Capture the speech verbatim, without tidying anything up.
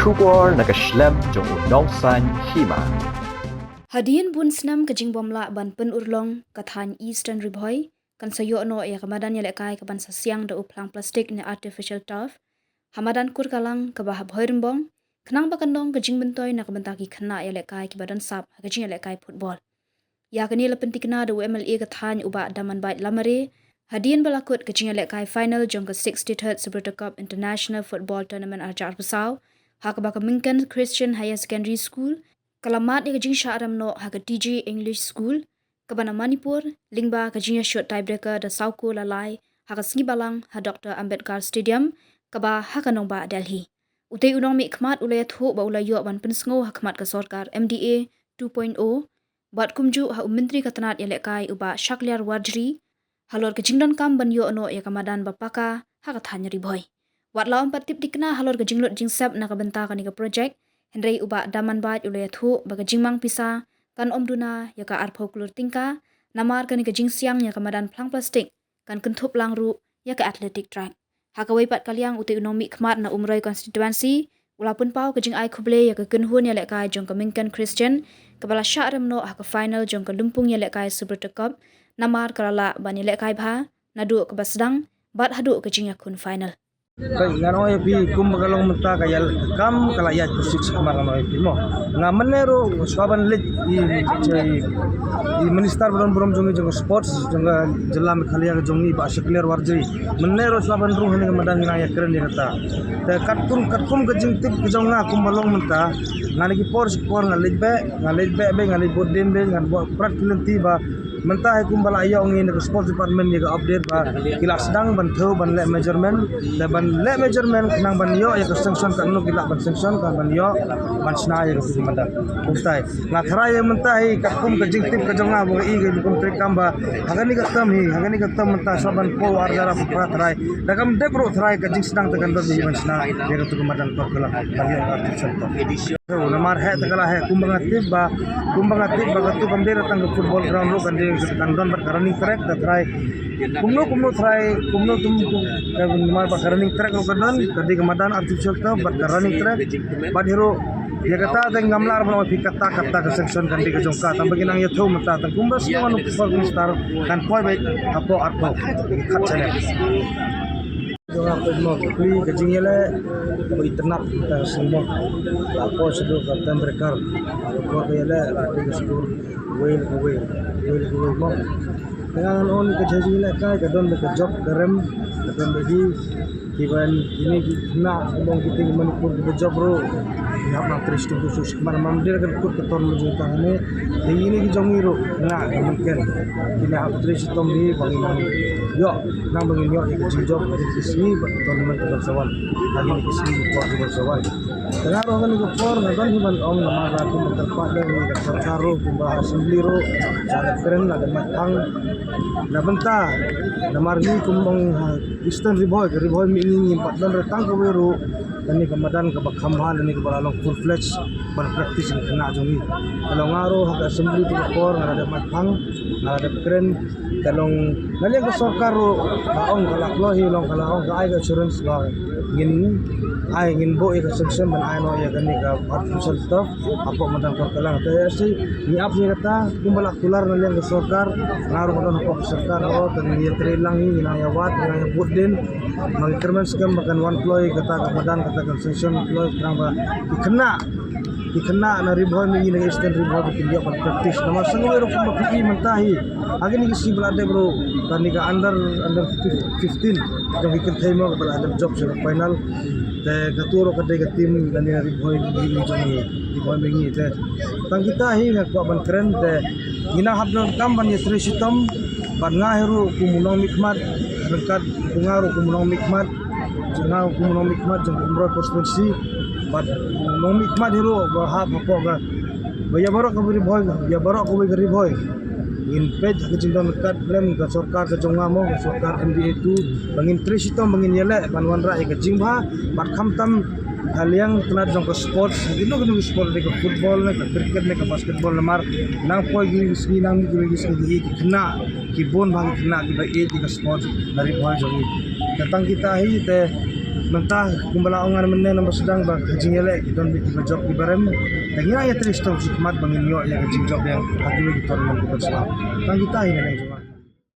Khubor na ka shlem jong u Nongsaiñ Hima. Hadien bun snem ka jingbym lah ban pynurlong ka thaiñ Eastern Ri Bhoi kan sa ïoh noh ïa ka madan ïalehkai kaban sa siang da u phlang plastik ne artificial turf ha madan Kurkalang kaba ha Bhoirymbong, khnang ba kan long ka jingmyntoi na ka bynta ki khynnah ïalehkai kiba don sap ha ka jingïalehkai football. Ïa kane la pyntikna da u M L A ka thaiñ u Bah Damanbait Lamare hadien ba la kut ka jingïalehkai final jong ka sixty-third Subrata Cup International Football Tournament arhajar arphew saw, ha kaba ka Minkan Christian Higher Secondary School ka la mad ïa ka jingshah rem noh ha ka T J English School kaba na Manipur, lyngba ka jingïashut tiebreaker da saw kol la lai ha ka sngi Balang ha Doctor Ambedkar Stadium kaba ha ka nongbah Delhi. Utei u nongmihkhmat u la ïathuh ba u la ïoh ban pynsngew ha khmat ka sorkar M D A two point oh bad kumjuh ha u Myntri ka tnat ïalehkai u Bah Shakliar Warjri halor ka jingdonkam ban ïoh noh ïa ka madan ba paka ha ka thaiñ Ri Bhoi. Wat la ym pat tip thikna halor ka jinglut jingsep na ka bynta kane ka projek, hynrei u Bah Damanbait u la ïathuh ba ka jingmang pisa kan ym duna ïa ka arphew klur tyngka, namar kane ka jingsiang ïa ka madan phlang plastik kan kynthup lang ruh ïa ka athletic track. Ha kawei pat ka liang, utei u nongmihkhmat na Umroi constituency u la pynpaw ka jingai khublei ïa ka kynhun ïalehkai jong ka Minkan Christian kaba la shah rem noh ha ka final jong ka lympung ïalehkai Subrata Cup, namar ka la lah ban ïalehkai bha naduh kaba sdang bad haduh ka jingïakhun final. Peit, ngan ong ïa phi, kumba ka long mynta ka ïa ka kam ka la ïaid pyrshit shakhmat, ngan ong ïa phi mo. Nga mynne ruh shuwa ban leit i, i, i minister ba don burom jong ngi jong ka sports jong ka jylla Meghalaya ka jong ngi, Bah Shakliar Warjri. Mynne ruh shuwa ban rung ha kane ka madan ngi nang ïakren ïa kata. Te katkum, katkum ka jingtip ka jong nga kumba long mynta, nga na ki por shi por nga leit beit, nga leit beit beit, nga leit bud dien beit, ngan buh prat ki lynti ba mynta hi kumba la ïoh ngi na ka sports department ïa ka update ba ki la sdang ban thew ban leh measurement, te ban leh measurement khnang ban ïoh ïa ka sanction, katno ki lah ban sanction, kan ban ïoh ban shna ïa ka madan. Kumtai nga tharai ïa mynta hi katkum ka jingtip ka jong nga ba i ka kum treikam ba ha kane ka term hi, ha kane ka term mynta shuwa ban poi arhajar arphew phra tharai, da kam dep ruh tharai ka jingsdang te kan don hi ban shna ïa ka madan por ka la ban ïoh ka sanction. Namar heh te ka la heh, kumba nga tip ba, kumba nga tip ba katu kam dei tang ka football ground ruh, kan dei, kan don bad ka running track, te tharai kumno kumno tharai kumno kum, kum, namar ba ka running track ruh ka don, ka dei ka madan artificial turf bad ka running track. Bad hi ruh ïa kata te ngam lah ban ong ïa phi katta katta ka sanction kan dei ka jong ka, tang ba ngi nang ïathuh mynta, tang kumba sngewbha u Football Minister kan poi beit hapoh arphew khat snem. Jong nga peit mo, ka plie ka jingïaleh ba itynnad mynta ka sngi mo. La poi shaduh ka time breaker, la poi ka ïaleh la dei ka score wei la ka wei, wei la ka wei mo. Te nga ngan ong ka jingïaleh kai ka don da ka jop ka rem, ka don da hi. Kiban kine ki khynnah kumba ong kiti ki Manipur kiba jop ruh ki hap nang trei shitom, tu shu shikmat, namar ym dei ka kut ka ton mynjur ka hangne. Te kine ki jong ngi ruh nga ka mynken, kine hap trei shitom hi ba ngin nang ïoh, nang ba ngin ïoh ïa ka jingjop ha kine ki sngi bad ka tournament kiban sa wan, ha kine ki sngi ki por kiban sa wan. Te nga ruh ha kane ka por nga don hi ban ong, namar ba kumba kyrpad lem ïa ka sorkar ruh, kumba assembly ruh, sa la kren, la dep mait phang na bynta, namar ngi kumba ong ha Eastern Ri Bhoi, ka Ri Bhoi Mihngi, ngim pat don re tang kawei ruh kane ka madan kaba kham bha lane kaba la long full fledged ban practice ïa ki khynnah jong ngi. Te long nga ruh ha ka assembly tu ka por nga la dep mait phang, nga la dep kren. Ka long na liang ka sorkar ruh ka ong, ka la kloi hi, long ka la ong, ka ai ka assurance ba ngin ai, ngin buh ïa ka sanction ban ai noh ïa kane ka artificial turf hapoh madan Kurkalang. Te ïa shi ngi ap ïa kata, kumba la kular na liang ka sorkar, nga ruh nga don hapoh ka sorkar ruh, te ngi ïatrei lang hi, ngi nang ïa wad, ngi nang ïa bud dien. Ba ngi kyrmen skhem ba kan wan kloi kata ka madan, kata kan sanction kloi, khnang ba ki khynnah, ki khynnah na Ri Bhoi Mihngi, na Eastern Ri Bhoi ba kin ïoh ban practice. Namar sngewbha ruh kumba phi i mynta hi, ha kine ki sngi ba la dep ruh kane ka under, under fifteen jong ki kynthei mo kaba la dep jop sha ka final. Te katu ruh ka dei ka team lane Ri Bhoi Mihngi jong ngi, Ri Bhoi Mihngi. Te tang kita hi nga kwah ban kren, te ngi nang hap donkam ban ïatrei shitom. Bad nga hi ruh kum u nongmihkhmat, ryngkat kum nga ruh kum u nongmihkhmat, nga kum u nongmihkhmat jong ka Umroi constituency, bad u nongmihkhmat hi ruh ba hap hapoh ka, ba ïa baroh ka Ri Bhoi, ïa baroh kawei ka Ri Bhoi. Ngin peit ha ka jingdon ryngkat lem ka sorkar ka jong nga mo, ka sorkar M D A two, ba ngin trei shitom, ba ngin ïaleh ban wanrah ïa ka jingbha, bad khamtam ha liang tnat jong ka sports, ha kino kino ki sport, ne ka football, ne ka cricket, ne ka basketball, namar nang poi kine ki sngi, nang mih kine ki sngi, ki khynnah ki bun bha ki khynnah kiba ïeit ïa ka sports na Ri Bhoi jong ngi. Te tang kita hi, te Mynta kumba la ong mynne, namba sdang ba ka jingïaleh ki don bad kiba jop kiba rem. Te ngi ïa trei shuh shi khmat ba ngin ïoh ïa ka jingjop ïa ha kiwei ki tournament kiba sdang. Tang kita hi na neng jong nga.